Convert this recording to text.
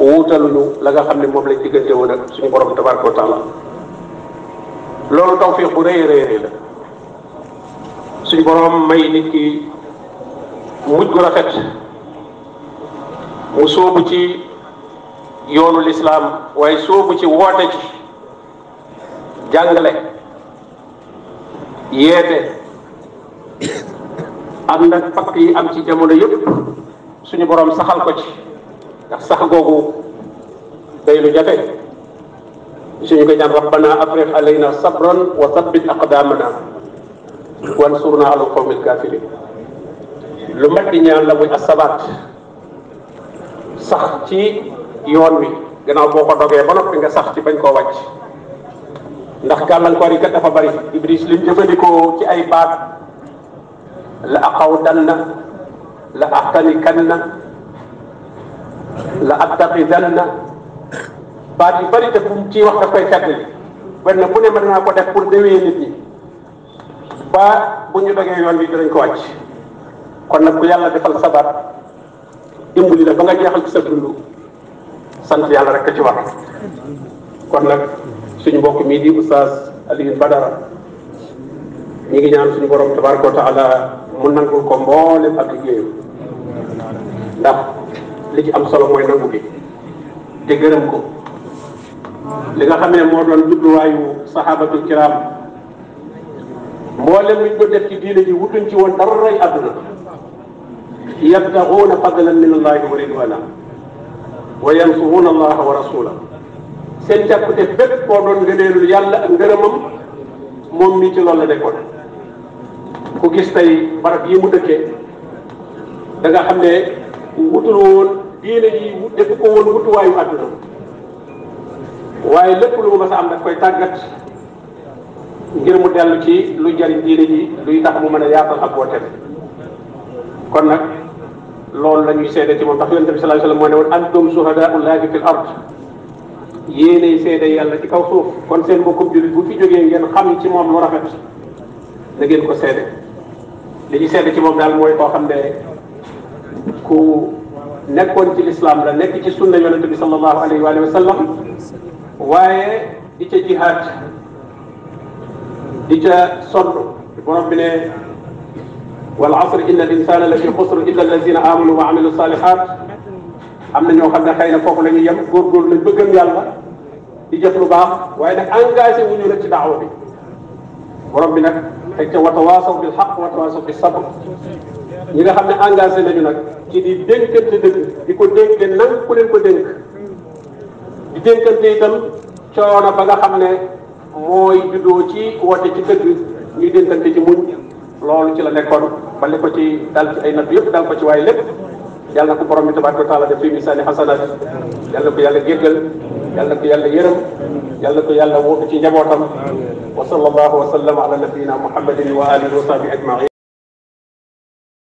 wuutaluñu la nga xam ne moom lañ diggante woon ak suñu borom tabaraka wa taala loolu tawfiq bu rëy rëy la suñu borom may nit ki mujj gu rafet mu sóobu ci yoonu lislaam waaye sóobu ci woote ci jàngale yeete am nag pakk yi am ci jamono yëpp suñu borom saxal ko ci ndax sax googu day lu jafe suñu ko ñaan rabbana afriq alayna sabran wa thabbit aqdamana wansurna ala alqawmi alkafirin lu mat di ñaan la muy asabaat sax ci yoon wi gannaaw boo ko dogee ba noppi nga sax ci bañ koo wàcc ndax gàllankoor yi kat dafa bari iblis lim jëfandikoo ci ay baat la aqawdanna la aqtanikanna la attaqidanna baat yu bari te fu mu ciy wax daf koy fàttali benn bu ne ma dinaa ko def pour déwee nit ñi ba bu ñu dogee yoon wi dinañ ko wàcc kon nag ku yàlla defal sabaat dimbali la ba nga jeexal ci sa dund sant yàlla rek ci war kon nag suñu mbokk mii di oustaz Alioune Badara ñi ngi ñaan suñu borom tabaraka wa taala mu nangul ko mboolem ak liggéeyam ndax li ci am solo mooy nangu gi te gërëm ko li nga xam ne moo doon jubluwaayu sahabatul kiram mboolem luñ ko def ci diine ji wutuñ ci woon dara ray àdduna yabtaxuuna fadlan min allahi wa ridwana wa yansuruuna allaha wa rasula seen jàppute bépp koo doon ngëneelul yàlla ak ngërëmam moom mii ci loolu la nekkoon ku gis tey barab yi mu dëkkee da nga xam ne wutul woon diine yi def ko woon wutuwaayu àdduna waaye lépp lu mu mës a am daf koy tàggat ngir mu dellu ci luy jariñ diine ji luy tax mu mën a yaatal ak woote kon nag loolu la ñuy seede ci moom ndax yonent bi sallallahu alayhi wasallam moo ne woon antum shuhadaa'ullahi fil ard yéenay seede yàlla ci kaw suuf kon seen mbokkum jullit bu fi jógee ngeen xam ci moom lu rafet da ngeen ko seede li ñu seede ci moom daal mooy koo xam ne ku nekkoon ci lislaam la nekk ci sunna yonent bi sallallahu alayhi wa sallam waaye di ca jihaad di ca sonn borom bi ne wal asr inna al insana la fi xusr illa allazina amanu wa amilu salihat am na ñoo xam ne xëy na foofu la ñuy yem góorgóorlu nañ bëggam yàlla di jëf lu baax waaye nag engagé wu ñu nag ci daawa bi borom bi nag teg ca wa tawaasaw bil haqq wa tawaasaw bis sabr ñi nga xam ne engagé nañu nag ci di dénkante dëgg di ko dénke nang ku leen ko dénk di dénkante itam coono ba nga xam ne mooy juddoo ci woote ci dëgg ñuy dénkante ci muñ loolu ci la nekkoon ba li ko ci dal ci ay natt yëpp dal ko ci waaye lépp yàlla na ko borom bi tabaraka wa taala def fi misaani xasanaat yàlla ko yàlla jéggal yàlla ko yàlla yërëm yàlla ko yàlla woo ci njabootam wa sallallahu wa sallam ala nabiyina muhammadin wa alihi wa sahbihi ajmain